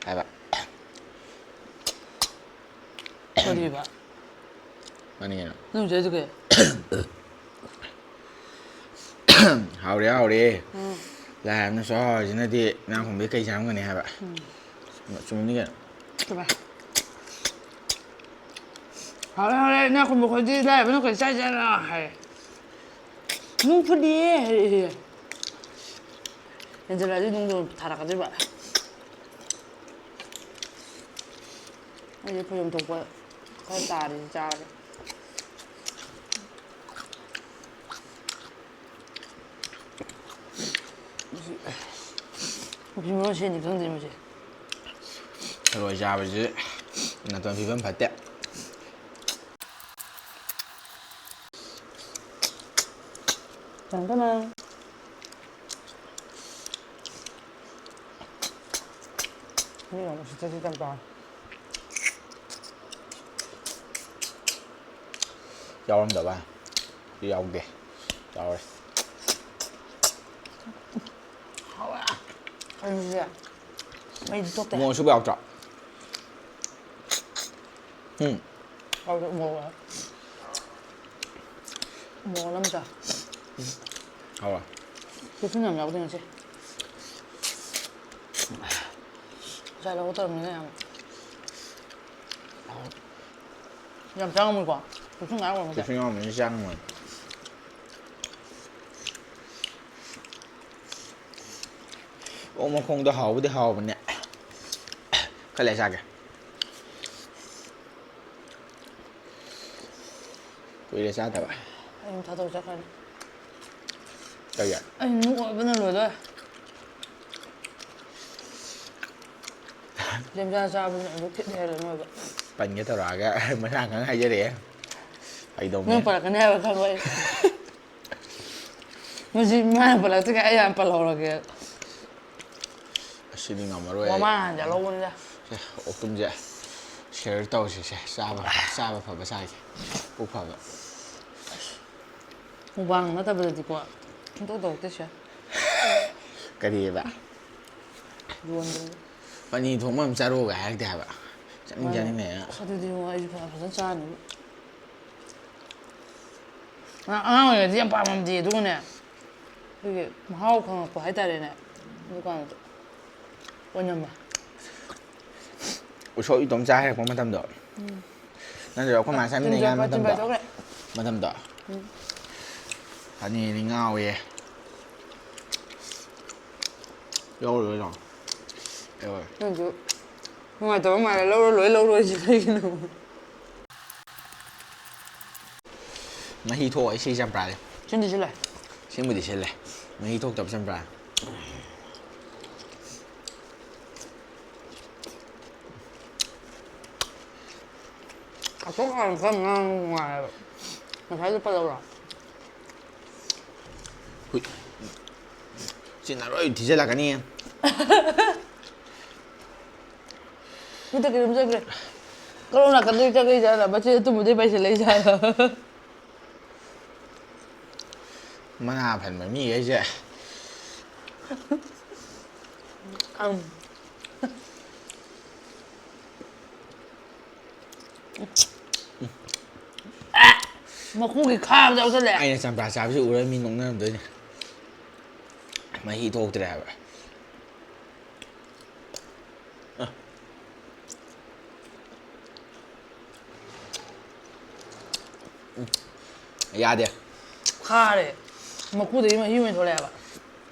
ꯍꯥꯏꯕ꯫ ꯀꯔꯤꯕ? ꯃꯥꯅꯤ ꯀꯩꯅꯣ꯫ ꯅꯪ ꯆꯥꯏꯗꯨ ꯀꯩ? ꯍꯥꯎꯔꯦ, ꯍꯥꯎꯔꯦ꯫ ꯎꯝ꯫ ꯂꯥꯏꯔꯕꯅ ꯁꯨꯛ ꯍꯥꯎꯔꯤꯁꯤꯅꯗꯤ ꯏꯅꯥꯛ ꯈꯨꯟꯕꯤ ꯀꯩ ꯆꯥꯔꯝꯒꯅꯤ ꯍꯥꯏꯕ꯫ ꯎꯝ꯫ ꯆꯨꯝꯃꯤꯅꯤ ꯀꯩꯅꯣ꯫ ꯆꯨꯝꯃꯦ꯫ ꯍꯥꯎꯔꯦ, ꯍꯥꯎꯔꯦ, ꯏꯅꯥꯛ ꯈꯨꯟꯕ ꯈꯣꯏꯗꯤ ꯂꯥꯏꯔꯕꯅ ꯀꯩ ꯆꯥꯏ ꯆꯥꯏꯅꯣ ꯍꯥꯏ꯫ ꯅꯨꯡ ꯐꯨꯠꯂꯤꯌꯦ ꯍꯥꯏꯔꯛꯑꯦ꯫ ꯍꯦꯟꯖꯜꯂꯛꯑꯗꯤ ꯅꯨꯡꯗꯣ ꯊꯥꯔꯛꯀꯗꯣꯏꯕ꯫ ꯑꯩꯁꯦ ꯐꯩꯖꯣꯝ ꯊꯣꯛꯄ ꯈꯔ ꯇꯥꯔꯤ ꯆꯥꯔꯒꯦ꯫ ꯃꯁꯤ ꯃꯔꯣꯟ ꯁꯦꯟꯗꯤ ꯈꯪꯗ꯭ꯔꯤ ꯃꯁꯤ꯫ ꯊꯔꯣꯏ ꯆꯥꯕꯁꯤ ꯅꯥꯇꯣꯟ ꯐꯤꯕꯝ ꯐꯠꯇꯦ꯫ ꯇꯟ ꯇꯟ꯫ ꯃꯤꯅ ꯑꯃꯨꯛ ꯁꯤꯠꯇ ꯁꯤꯠꯇꯅ ꯇꯧꯔꯦ꯫ ꯌꯥꯎꯔꯝꯗꯕ? ꯌꯥꯎꯗꯦ꯫ ꯌꯥꯎꯔꯦ꯫ ꯍꯥꯎꯋꯦ꯫ ꯑꯂꯨꯁꯦ ꯃꯩꯗꯤ ꯊꯣꯛꯇꯦ꯫ ꯃꯣꯔꯣꯛ ꯑꯁꯨꯕ ꯌꯥꯎꯗ꯭ꯔꯣ? ꯎꯝ꯫ ꯍꯥꯎꯗꯤ ꯎ ꯃꯣꯔꯣꯛ ꯎ ꯃꯣꯔꯣꯛ ꯑꯃ ꯆꯥ꯫ ꯍꯥꯎꯋꯦ꯫ ꯀꯦꯞꯁꯨꯟ ꯌꯥꯝ ꯌꯥꯎꯗꯦ ꯉꯁꯤ꯫ ꯉꯁꯥꯏ ꯂꯧꯕ ꯇꯧꯔꯝꯃꯤꯅ ꯌꯥꯝ ꯌꯥꯝ ꯆꯪꯉꯝꯃꯣꯏꯀꯣ꯫ ꯀꯦꯞꯁꯨꯟ ꯉꯥꯏꯔꯝꯃꯣꯏ ꯉꯁꯥꯏ꯫ ꯀꯦꯞꯁꯨꯟ ꯌꯥꯎꯔꯝꯃꯅꯤ ꯆꯪꯉꯝꯃꯣꯏ꯫ ꯑꯣꯛ ꯃꯈꯣꯡꯗꯣ ꯍꯥꯎꯕꯨꯗꯤ ꯍꯥꯎꯕꯅꯦ꯫ ꯈꯔ ꯂꯩꯔ ꯆꯥꯒꯦ꯫ ꯀꯨꯏꯔꯦ ꯆꯥꯗꯕ꯫ ꯑꯩ ꯊꯥꯗꯣꯛ ꯆꯠꯈ꯭ꯔꯅꯤ꯫ ꯀꯩꯒꯤ? ꯑꯩ ꯅꯣꯛꯑꯕꯅ ꯂꯣꯏꯗꯣꯔꯦ꯫ ꯂꯦꯝꯖꯥ ꯆꯥꯕꯗꯨꯅ ꯑꯩꯕꯨ ꯈꯤꯠ ꯍꯦꯜꯂꯦ ꯅꯣꯏꯕ꯫ ꯄꯟꯒꯦ ꯇꯧꯔꯛꯑꯒ ꯃꯁꯥ ꯈꯪ ꯍꯥꯏꯖꯔꯛꯑꯦ꯫ ꯐꯥꯒꯤ ꯇꯧꯕꯅꯦ꯫ ꯅꯪ ꯄꯜꯂꯛꯀꯅꯤ ꯍꯥꯏꯕ ꯈꯪꯕ ꯑꯩ꯫ ꯃꯁꯤ ꯃꯥꯅ ꯄꯜꯂꯛꯇ꯭ꯔꯤꯉꯩ ꯑꯩ ꯌꯥꯝ ꯄꯜꯍꯧꯔꯒꯦ꯫ ꯑꯁꯤꯗꯤ ꯉꯝꯃꯔꯣꯏ ꯑꯩ꯫ ꯃꯃꯥꯅ ꯍꯥꯟꯅ ꯂꯧꯕꯅꯤꯗ꯫ ꯁꯦ, ꯑꯣꯛꯇꯨꯝꯁꯦ share ꯇꯧꯁꯤꯁꯦ꯫ ꯆꯥꯕ, ꯆꯥꯕ ꯐꯕ ꯁꯥꯏꯁꯦ꯫ ꯄꯨꯛ ꯐꯕ꯫ ꯃꯨꯛꯕꯥꯡ ꯅꯠꯇꯕꯗꯗꯤꯀꯣ ꯁꯨꯡꯇꯧ ꯇꯧꯔꯛꯇꯦ ꯁꯦ꯫ ꯀꯔꯤꯑꯕ? ꯌꯣꯟꯕꯅꯤ꯫ ꯄꯅꯤ ꯊꯣꯡꯕ ꯑꯃ ꯆꯥꯔꯛꯑꯣꯒ ꯍꯥꯏꯔꯛꯇꯦ ꯍꯥꯏꯕ꯫ ꯆꯥꯅꯤꯡ ꯆꯥꯅꯤꯡ ꯂꯩꯔꯒ꯫ ꯑꯁ ꯑꯗꯨꯗꯤ ꯌꯦꯡꯉꯣ ꯑꯩꯁꯨ ꯐꯖ ꯐꯖꯅ ꯆꯥꯅꯤꯕ꯫ ꯑꯉꯥꯡ ꯑꯣꯏꯔꯤꯉꯩꯗꯤ ꯌꯥꯝ ꯄꯥꯝꯃꯝꯗꯦ ꯑꯗꯨꯒꯅꯦ ꯑꯩꯈꯣꯏꯒꯤ ꯃꯍꯥꯎ ꯈꯪꯉꯛꯄ ꯍꯥꯏꯇꯥꯔꯦꯅꯦ꯫ ꯑꯗꯨꯀꯥꯟꯗ ꯑꯣꯏꯅꯝꯃꯦ꯫ ꯎꯁꯣꯞ ꯏꯇꯣꯝ ꯆꯥ ꯍꯩꯔꯛꯄ ꯃꯇꯝꯗꯣ꯫ ꯅꯠꯇ꯭ꯔꯒ ꯑꯩꯈꯣꯏ ꯃꯥ ꯆꯥꯃꯤꯟꯅꯩ ꯇꯤꯟꯖꯣ-, ꯀꯥꯏ ꯃꯇꯝꯗꯣ꯫ ꯇꯤꯟꯖꯣ ꯊꯣꯛꯈ꯭ꯔꯦ꯫ ꯃꯇꯝꯗꯣ꯫ ꯐꯅꯤꯗꯤ ꯉꯥꯎꯋꯦ꯫ ꯌꯥꯎꯔꯣꯏ ꯂꯥꯎ꯫ ꯌꯥꯎꯔꯣꯏ꯫ ꯅꯪꯁꯨ ꯅꯨꯡꯉꯥꯏꯇꯕ ꯃꯥꯜꯂꯦ꯫ ꯂꯧꯔꯣ ꯂꯣꯏ ꯂꯧꯔꯣ ꯍꯥꯏꯁꯦ ꯀꯩꯒꯤꯅꯣ? ꯃꯍꯤ ꯊꯣꯛꯑꯣ ꯁꯤ ꯆꯝꯄ꯭ꯔꯥꯁꯦ꯫ ꯁꯤꯟꯗꯤ ꯁꯤꯜꯂꯦ꯫ ꯁꯤꯟꯕꯨꯗꯤ ꯁꯤꯜꯂꯦ꯫ ꯃꯍꯤ ꯊꯣꯛꯇꯕ ꯆꯝꯄ꯭ꯔꯥ꯫ ꯑꯇꯣꯞꯄ ꯈꯔ ꯉꯥꯡꯕ ꯅꯨꯡꯉꯥꯏꯑꯕ꯫ ꯉꯁꯥꯏꯗꯣ ꯄꯜꯂꯧꯔꯣ? ꯍꯨꯏ꯫ ꯆꯤꯟꯅꯔꯣꯏ ꯊꯤꯖꯤꯜꯂꯛꯀꯅꯤ꯫ ꯃꯤꯠꯇ ꯀꯩꯅꯣꯝ ꯆꯪꯈ꯭ꯔꯦ꯫ ꯀꯔꯣꯝ ꯅꯥꯀꯟꯗꯩ ꯆꯪꯉꯛꯏ ꯖꯥꯠꯂ? ꯃꯆꯦ ꯑꯇꯨꯝꯕꯗꯩ ꯄꯥꯏꯁꯤꯜꯂꯛꯏ ꯖꯥꯠꯂ? ꯃꯅꯥ ꯐꯟꯕ ꯃꯤꯈꯩꯁꯦ꯫ ꯑꯪ꯫ ꯑꯦ! ꯃꯀꯨꯒꯤ ꯈꯥꯕꯗ ꯌꯥꯎꯁꯜꯂꯦ꯫ ꯑꯩꯅ ꯆꯝꯄ꯭ꯔꯥ ꯆꯥꯕꯁꯤ ꯎꯔꯒ ꯃꯤ ꯅꯣꯛꯅꯔꯝꯗꯣꯏꯅꯦ꯫ ꯃꯍꯤ ꯊꯣꯛꯇ꯭ꯔꯦ ꯍꯥꯏꯕ꯫ ꯌꯥꯗꯦ꯫ ꯈꯥꯔꯦ꯫ ꯃꯀꯨꯗꯒꯤ ꯃꯍꯤ ꯑꯣꯏꯅ ꯊꯣꯛꯂꯛꯑꯦꯕ꯫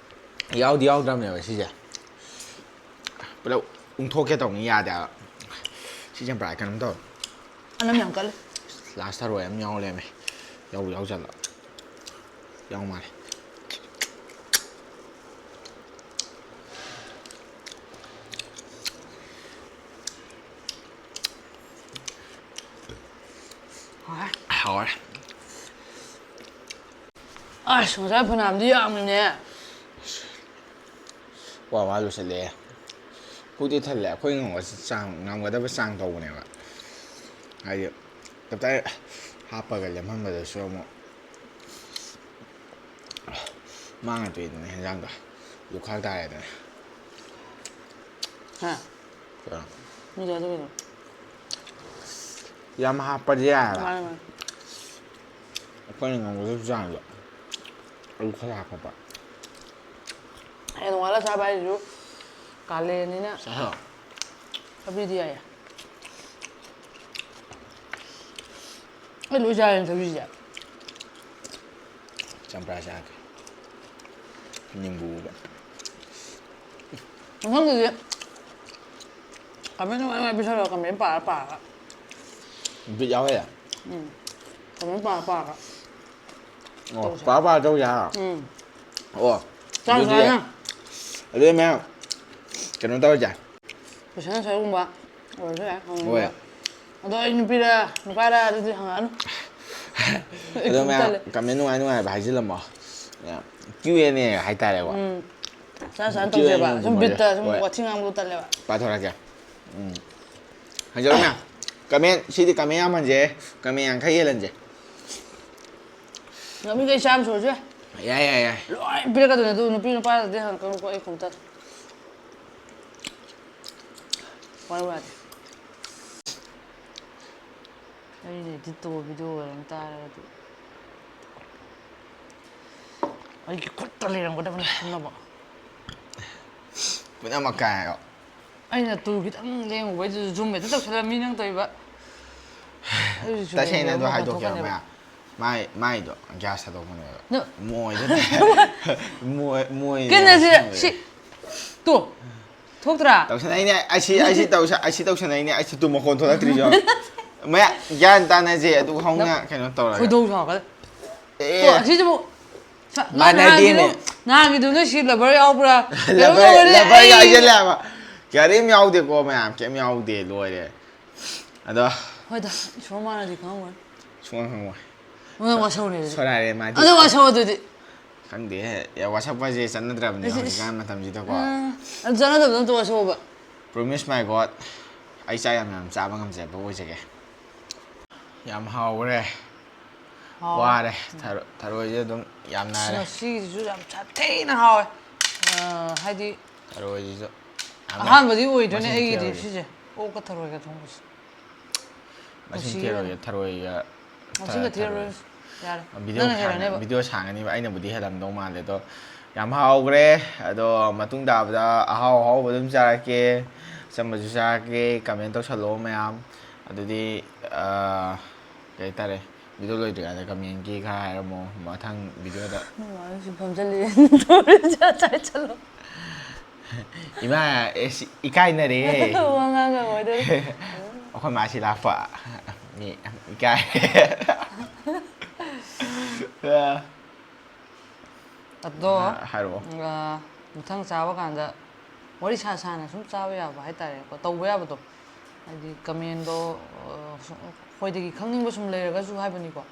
ꯌꯥꯎꯗꯤ ꯌꯥꯎꯗ꯭ꯔꯕꯅꯦꯕ ꯁꯤꯁꯦ꯫ ꯄꯨꯂꯞ ꯎꯪꯊꯣꯛꯀꯦ ꯇꯧꯅꯤ, ꯌꯥꯗꯦ ꯍꯥꯏꯕ꯫ ꯁꯤ ꯆꯝꯄ꯭ꯔꯥ ꯀꯩꯅꯣꯝ ꯇꯧꯔꯦ꯫ ꯑꯅꯝ ꯌꯥꯝ ꯀꯜꯂꯦ꯫ ꯂꯥꯁ ꯊꯔꯣꯏ ꯑꯃ ꯌꯥꯎ ꯂꯩꯔꯝꯃꯦ꯫ ꯌꯥꯎꯕꯨ ꯌꯥꯎꯖꯜꯂꯣ꯫ ꯌꯥꯎ ꯃꯥꯜꯂꯦ꯫ ꯍꯥꯎꯔꯦ꯫ ꯍꯥꯎꯔꯦ꯫ ꯑꯁ, ꯉꯁꯥꯏ ꯐꯅꯌꯥꯝꯗꯤ ꯌꯥꯝꯃꯤꯅꯦ꯫ ꯋꯥ ꯋꯥ ꯂꯣꯏꯁꯤꯜꯂꯛꯑꯦ꯫ ꯄꯨꯛꯇꯤ ꯊꯜꯂꯦ꯫ ꯑꯩꯈꯣꯏ ꯉꯝꯒ-, ꯆꯥꯡ, ꯉꯝꯒꯗꯕ ꯆꯥꯡ ꯇꯧꯕꯅꯦꯕ꯫ ꯍꯥꯏꯗꯤ, ꯇꯞꯇꯥꯏ ꯍꯥꯞꯄꯒ ꯂꯦꯝꯍꯟꯕꯗꯁꯨ ꯑꯃꯨꯛ ꯃꯥꯡꯉ ꯇꯣꯛꯏꯗꯅ ꯍꯦꯟꯖꯥꯡꯗꯣ꯫ ꯂꯨꯈꯥꯛ ꯇꯥꯔꯦꯗꯅ꯫ ꯍꯥ? ꯀꯩꯅꯣ? ꯃꯤ ꯆꯥꯗꯣꯏ ꯀꯩꯅꯣ? ꯌꯥꯝ ꯍꯥꯞꯄꯗꯤ ꯌꯥꯏꯑꯕ꯫ ꯃꯥꯅꯦ, ꯃꯥꯅꯦ꯫ ꯑꯩꯈꯣꯏꯅ ꯉꯝꯒꯗꯕ ꯆꯥꯡꯗꯣ꯫ ꯑꯂꯨ ꯈꯔ ꯍꯥꯞꯄꯛꯄ꯫ ꯍꯌꯦꯡ ꯅꯣꯡꯉꯥꯜꯂ ꯆꯥꯕ ꯍꯥꯏꯁꯤꯁꯨ ꯀꯥꯂꯦꯟꯅꯤꯅ ꯆꯥꯊꯣꯛ꯫ ꯊꯕꯤꯗꯤ ꯌꯥꯏꯌꯦ꯫ ꯑꯩ ꯂꯣꯏ ꯆꯥꯔꯦ ꯊꯕꯤꯁꯦ꯫ ꯆꯝꯄ꯭ꯔꯥ ꯆꯥꯒꯦ꯫ ꯅꯤꯝꯕꯨꯒ꯫ ꯃꯊꯪꯗꯗꯤ comment ꯅꯨꯡꯉꯥꯏ ꯅꯨꯡꯉꯥꯏ ꯄꯤꯁꯜꯂꯣ, comment ꯄꯥꯔ ꯄꯥꯔꯒ꯫ ꯕꯤꯠ ꯌꯥꯎꯍꯦ꯫ ꯎꯝ꯫ Comment ꯄꯥꯔ ꯄꯥꯔꯒ꯫ ꯑꯣ, ꯇꯧꯁꯦ꯫ ꯄꯥꯔ ꯄꯥꯔ ꯇꯧꯁꯦ ꯍꯥꯏꯔꯣ? ꯎꯝ꯫ ꯑꯣ, ꯆꯥꯔꯁꯨ ꯑꯗꯨꯗꯤ ꯌꯥꯏꯅ꯫ ꯑꯗꯨꯗꯤ ꯃꯌꯥꯝ ꯀꯩꯅꯣ ꯇꯧꯔꯁꯦ꯫ Question answer ꯒꯨꯝꯕ ꯑꯣꯏꯔꯁꯨ ꯌꯥꯏ, ꯍꯪꯅꯤꯡꯕ꯫ ꯍꯣꯏ꯫ ꯑꯗꯣ ꯑꯩ ꯅꯨꯄꯤꯔ ꯅꯨꯄꯥꯔ ꯑꯗꯨꯗꯤ ꯍꯪꯉꯛꯑꯅꯨ꯫ ꯑꯩ ꯑꯗꯣ ꯈꯪ ꯃꯌꯥꯝ ꯇꯜꯂꯦ꯫ Comment ꯅꯨꯡꯉꯥꯏ ꯅꯨꯡꯉꯥꯏꯕ ꯍꯥꯏꯖꯤꯜꯂꯝꯃꯣ꯫ ꯃꯌꯥꯝ Q and A ꯍꯥꯏꯇꯥꯔꯦꯀꯣ꯫ ꯎꯝ꯫ ꯆꯥ ꯆꯥꯅ Q and A ꯇꯧꯁꯦꯕ꯫ ꯁꯨꯝ ꯒꯨꯝꯕꯁꯦ꯫ ꯕꯤꯠꯇ ꯁꯨꯝ ꯍꯣꯏ꯫ ꯋꯥꯊꯤ ꯉꯥꯡꯕꯗꯣ ꯇꯜꯂꯦꯕ꯫ ꯄꯥꯊꯣꯔꯛꯀꯦ꯫ ꯎꯝ꯫ ꯍꯟꯖꯤꯜꯂꯨ ꯃꯌꯥꯝ꯫ Comment, ꯁꯤꯗꯤ comment ꯌꯥꯝ ꯍꯟꯖꯩ꯫ Comment ꯌꯥꯡꯈꯩ ꯍꯦꯜꯍꯟꯁꯦ꯫ ꯉꯝꯃꯤꯈꯩ ꯆꯥꯝꯃ ꯁꯨꯔꯁꯨ ꯌꯥꯏ꯫ ꯌꯥꯏ, ꯌꯥꯏ, ꯌꯥꯏ꯫ ꯂꯣꯏ ꯄꯤꯔꯛꯀꯗꯣꯏꯅꯦ꯫ ꯑꯗꯨ ꯅꯨꯄꯤ ꯅꯨꯄꯥꯗꯗꯤ ꯍꯪꯉꯛꯀꯅꯨꯀꯣ, ꯑꯩ ꯈꯣꯡꯇꯠ꯫ ꯋꯥꯔꯤ ꯋꯥꯗꯤ꯫ ꯑꯩꯅ edit ꯇꯧꯕ video ꯑꯣꯏꯔꯝ ꯇꯥꯔꯒꯗꯤ ꯑꯩꯒꯤ ꯈꯨꯠꯇ ꯂꯩꯔꯝꯒꯗꯕꯅꯤ ꯄꯨꯝꯅꯃꯛ꯫ ꯄꯨꯝꯅꯃꯛ ꯀꯥꯏ ꯍꯥꯏꯔꯣ? ꯑꯩꯅ ꯇꯨ ꯈꯤꯇꯪ ꯂꯦꯡꯉꯨꯕꯩꯗꯨꯗ zoom ꯍꯦꯛꯇ ꯇꯧꯁꯜꯂꯝꯃꯤ ꯅꯪ ꯇꯧꯔꯤꯕ꯫ ꯑꯩꯁꯨ ꯆꯨꯝꯃꯦ, ꯇꯁꯦꯡꯅ ꯑꯗꯨ ꯑꯃꯨꯛ ꯍꯥꯏꯗꯣꯛꯀꯦ ꯈꯟꯊꯣꯛꯀꯅꯦꯕ꯫ ꯃꯌꯥꯝ꯫ ꯃꯥꯏ ꯃꯥꯏꯗꯣ ꯒ꯭ꯌꯥꯁ ꯊꯥꯗꯣꯛꯄꯅꯦꯕ꯫ ꯅꯣ꯫ ꯃꯣꯏꯗ ꯃꯣꯏ ꯃꯣꯏ ꯀꯩꯅꯣꯁꯦ ꯁꯤ ꯇꯣ ꯊꯣꯛꯇ꯭ꯔꯥ? ꯇꯧꯁꯟꯅꯩꯅꯦ ꯑꯩꯁꯤ ꯑꯩꯁꯤ ꯇꯧꯁ ꯑꯩꯁꯤ ꯇꯧꯁꯟꯅꯩꯅꯦ ꯑꯩꯁꯤ ꯇꯨ ꯃꯈꯣꯟ ꯊꯣꯛꯂꯛꯇ꯭ꯔꯤꯁꯨ꯫ ꯃꯌꯥ ꯒ꯭ꯌꯥꯟ ꯇꯥꯅꯁꯦ ꯑꯗꯨꯒ ꯍꯧꯅ ꯀꯩꯅꯣ ꯇꯧꯔꯒ꯫ ꯈꯣꯏꯗꯧ ꯁꯥꯎꯒꯠꯂꯦ꯫ ꯇꯣ ꯑꯦ ꯑꯁꯤꯁꯤꯕꯨ ꯁ- ꯃꯥꯟꯅꯗꯦꯅꯦ꯫ ꯅꯍꯥꯟꯒꯤꯗꯨ- ꯅꯍꯥꯟꯒꯤꯗꯨꯅ ꯁꯤ ꯂꯕꯔ ꯌꯥꯎꯕ꯭ꯔꯥ? ꯀꯩꯅꯣ ꯂꯕꯔ ꯇꯧꯔꯗꯤ ꯂꯕꯔ ꯑꯩ- ꯌꯥꯎꯁꯜꯂꯛꯑꯕ꯫ ꯀꯔꯤꯝ ꯌꯥꯎꯗꯦꯀꯣ ꯃꯌꯥꯝ ꯀꯩꯝ ꯌꯥꯎꯗꯦ ꯂꯣꯏꯔꯦ꯫ ꯑꯗꯣ ꯍꯣꯏꯗ ꯏꯁꯣꯔ ꯃꯥꯅꯗꯤ ꯈꯪꯉꯝꯃꯣꯏ꯫ ꯁꯨꯡꯈꯪ ꯈꯪꯉꯣꯏ꯫ ꯅꯪ ꯋꯥꯁꯧꯔꯦ ꯑꯗꯨꯗꯤ꯫ ꯁꯣꯏꯔꯥꯏꯔꯦ ꯃꯥꯗꯤ꯫ ꯑꯗꯨ ꯋꯥꯁꯧ ꯑꯗꯨꯗꯤ꯫ ꯈꯪꯗꯦ꯫ ꯋꯥꯁꯛꯄꯁꯦ ꯆꯠꯅꯗ꯭ꯔꯕꯅꯦ ꯏꯁ, ꯏꯁ꯫ ꯍꯧꯖꯤꯛꯀꯥꯟ ꯃꯇꯝꯁꯤꯗꯀꯣ꯫ ꯑ, ꯑꯗꯨ ꯆꯠꯅꯗꯕꯗꯣ ꯑꯝꯇ ꯋꯥꯁꯧꯕ꯫ Promise my God, ꯑꯩ ꯆꯥꯛ ꯌꯥꯝ ꯌꯥꯝ ꯆꯥꯕ ꯉꯝꯖꯕ ꯑꯣꯏꯖꯒꯦ꯫ ꯌꯥꯝ ꯍꯥꯎꯈ꯭ꯔꯦ꯫ ꯍꯥꯎꯔꯦ꯫ ꯋꯥꯔꯦ꯫ ꯊꯔꯣ- ꯊꯔꯣꯏꯁꯦ ꯑꯗꯨꯝ ꯌꯥꯝ ꯅꯥꯔꯦ꯫ ꯉꯁꯤꯁꯤꯁꯨ ꯌꯥꯝ ꯁꯥꯊꯤꯅ ꯍꯥꯎꯋꯦ꯫ ꯑ, ꯍꯥꯏꯗꯤ ꯊꯔꯣꯏꯁꯤꯁꯨ ꯌꯥꯝꯅ ꯑꯍꯥꯟꯕꯗꯤ ꯑꯣꯏꯗꯣꯏꯅꯦ ꯃꯁꯤꯡ ꯑꯩꯒꯤꯗꯤ ꯊꯤꯔꯣꯏꯒꯦ꯫ ꯁꯤꯁꯦ꯫ ꯑꯣꯛꯀ ꯊꯔꯣꯏꯒ ꯊꯣꯡꯕꯁꯦ꯫ ꯃꯁꯤꯡ ꯅꯨꯡꯁꯤꯌꯦ꯫ ꯊꯤꯔꯣꯏꯒꯦ ꯊꯔꯣꯏꯒ ꯃꯁꯤꯡꯒ ꯊ- ꯊꯤꯔꯔꯣꯏ꯫ ꯊꯔꯣꯏ꯫ ꯌꯥꯔꯦ꯫ ꯚꯤꯗꯤꯑꯣ ꯅꯪꯅ ꯁꯥꯡꯉ- ꯍꯦꯜꯂꯅꯦꯕ꯫ ꯚꯤꯗꯤꯑꯣ ꯁꯥꯡꯉꯅꯤꯕ ꯑꯩꯅꯕꯨꯗꯤ ꯍꯦꯜꯂꯝꯗꯧ ꯃꯥꯜꯂꯦ ꯑꯗꯣ ꯌꯥꯝ ꯍꯥꯎꯈ꯭ꯔꯦ꯫ ꯑꯗꯣ ꯃꯇꯨꯡ ꯇꯥꯕꯗ ꯑꯍꯥꯎ ꯑꯍꯥꯎꯕ ꯑꯗꯨꯝ ꯆꯥꯔꯛꯀꯦ꯫ ꯑꯆꯝꯕꯁꯨ ꯆꯥꯔꯛꯀꯦ꯫ Comment ꯇꯧꯁꯜꯂꯛꯑꯣ ꯃꯌꯥꯝ꯫ ꯑꯗꯨꯗꯤ ꯑꯥ, ꯀꯩ ꯍꯥꯏꯇꯥꯔꯦ, ꯚꯤꯗꯤꯑꯣ ꯂꯣꯏꯗ꯭ꯔꯤꯀꯥꯟꯗ commentꯀꯤ ꯈꯔ ꯍꯥꯏꯔꯝꯃꯣ꯫ ꯃꯊꯪ ꯚꯤꯗꯤꯑꯣꯗ ꯅꯪ ꯃꯥꯅ ꯁꯤ ꯐꯝꯖꯜꯂꯤ꯫ ꯆꯥꯏ ꯆꯠꯂꯣ꯫ ꯏꯃꯥ, ꯑꯦ, ꯁꯤ ꯏꯀꯥꯏꯅꯔꯦ꯫ ꯋꯥ ꯉꯥꯡꯉꯝꯃꯣꯏꯗꯣꯔꯤ꯫ ꯑꯩꯈꯣꯏ ꯃꯥꯁꯤ ꯂꯥꯛꯄ꯫ ꯃꯤ ꯏꯀꯥꯏ꯫ ꯑꯗꯣ ꯍꯥꯏꯔꯛꯑꯣ꯫ ꯑ, ꯃꯊꯪ ꯆꯥꯕ ꯀꯥꯟꯗ ꯋꯥꯔꯤ ꯁꯥ ꯁꯥꯅ ꯁꯨꯝ ꯆꯥꯕ ꯌꯥꯕ ꯍꯥꯏꯇꯥꯔꯦꯀꯣ, ꯇꯧꯕ ꯌꯥꯕꯗꯣ꯫ ꯍꯥꯏꯗꯤ commentꯗꯣ, ꯑ, ꯁꯨꯝ ꯑꯩꯈꯣꯏꯗꯒꯤ ꯈꯪꯅꯤꯡꯕ ꯁꯨꯝ ꯂꯩꯔꯒꯁꯨ ꯍꯥꯏꯕꯅꯤꯀꯣ꯫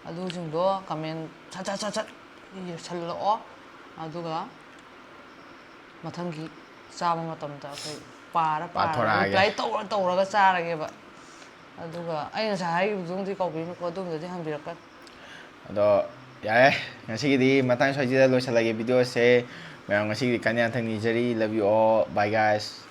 ꯑꯗꯨꯁꯤꯡꯗꯣ comment ꯁꯠ ꯁꯠ ꯁꯠ ꯁꯠ ꯏꯁꯜꯂꯛꯑꯣ꯫ ꯑꯗꯨꯒ ꯃꯊꯪꯒꯤ ꯆꯥꯕ ꯃꯇꯝꯗ ꯑꯩꯈꯣꯏ ꯄꯥꯔ ꯄꯥꯔꯒ ꯄꯥꯊꯣꯔꯛꯑꯒꯦ꯫ Reply ꯇꯧꯔ ꯇꯧꯔꯒ ꯆꯥꯔꯒꯦꯕ꯫ ꯑꯗꯨꯒ ꯑꯩ ꯉꯁꯥꯏ ꯍꯥꯏꯈꯤꯕꯗꯨꯃꯗꯤ ꯀꯥꯎꯕꯤꯅꯨꯀꯣ, ꯑꯗꯨꯝꯗꯗꯤ ꯍꯪꯕꯤꯔꯛꯀꯅꯤ꯫ ꯑꯗꯣ ꯌꯥꯔꯦ, ꯉꯁꯤꯒꯤꯗꯤ ꯃꯇꯥꯡ ꯁ꯭ꯋꯥꯏꯁꯤꯗ ꯂꯣꯏꯁꯤꯜꯂꯒꯦ videoꯁꯦ꯫ ꯃꯌꯥꯝ ꯉꯁꯤꯒꯤꯗꯤ ꯀꯥꯏꯅ ꯌꯥꯊꯪ ꯅꯤꯖꯔꯤ꯫ Love you all, bye guys꯫